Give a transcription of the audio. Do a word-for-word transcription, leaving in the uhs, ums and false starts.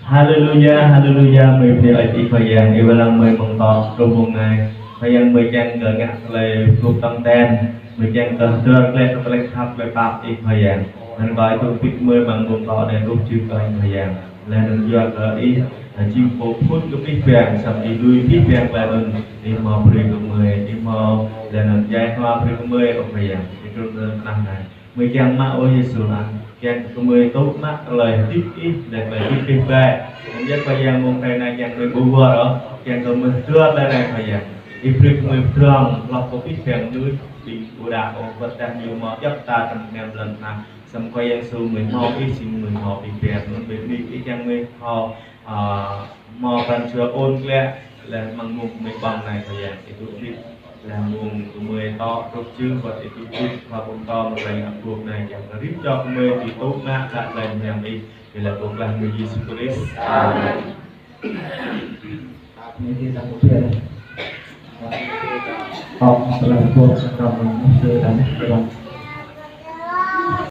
Haleluya, haleluya, mơi pơyơr laĭ kơ Ih Khua Yang, Ih wai lăng mơi mơ̆ng tŏ truh mơ̆ng anai. Khua Yang mơi kiăng kơ ngă tơlơi kơkuh tong ten, mơi kiăng kơ hơdơr tơlơi, tơlơi khăp, tơlơi pap Ih Khua Yang. Anŭn kâo ih tŭ pĭt mơi amăng mông tŏ anai truh čư̆ kơ Ih Khua Yang. Laih anŭn yua kơ Ih, jing pô phŭn kơ abih bang, samơ̆ Ih lui abih bang, laih anŭn Ih hmâo brơi kơ mơi, Ih hmâo, laih anŭn djai hmâo brơi kơ mơi, ơ Khua Yang, Ih trŭn hrŏm tơnah anai. Mơi kiăng mă ơ Yêsu anăn, kiăng kơ mơi tŭ mă tơlơi hơdip Ih, laih tơlơi hơdip ƀiă ƀai. Anŭn yơh Khua Yang mông hrơi anai kiăng mơi ƀu wơr ôh, kiăng kơ mơi hơdơr laih anai Khua Yang. Ih brơi kơ mơi pơdrŏng, hloh kơ abih bang mơnuih, ƀing ƀu đaŏ ôh, wơ̆t tơdah ñu hmâo djŏp ta tơm ngăn lŏn tơnah. Samơ̆ Khua Yang Yêsu mơi hmâo Ih, jing mơi hmâo abih bang, anŭn ƀing ih kiăng mơi hmâo, a, hmâo pran jua ôn glaĭ, laih amăng mông kơ mơi ƀơ̆ng anai Khua Yang, ih tŭ pĭt, laih mông kơ mơi tŏ truh čư̆, wơ̆t ih tŭ pĭt, khua pơtô mơ̆ng leng ăp gôp anai, kiăng kơ rĭm čô kơ mơi dưi tŭ mă tơlơi mơyang Ih, ƀơi lŏn pơklaih mơ̆ng Yêsu Krist. Amen. Amen. Ƀing ta kơkuh. Tŏ tơlơi kơkuh, kơ mơ̆ng Yêsu dan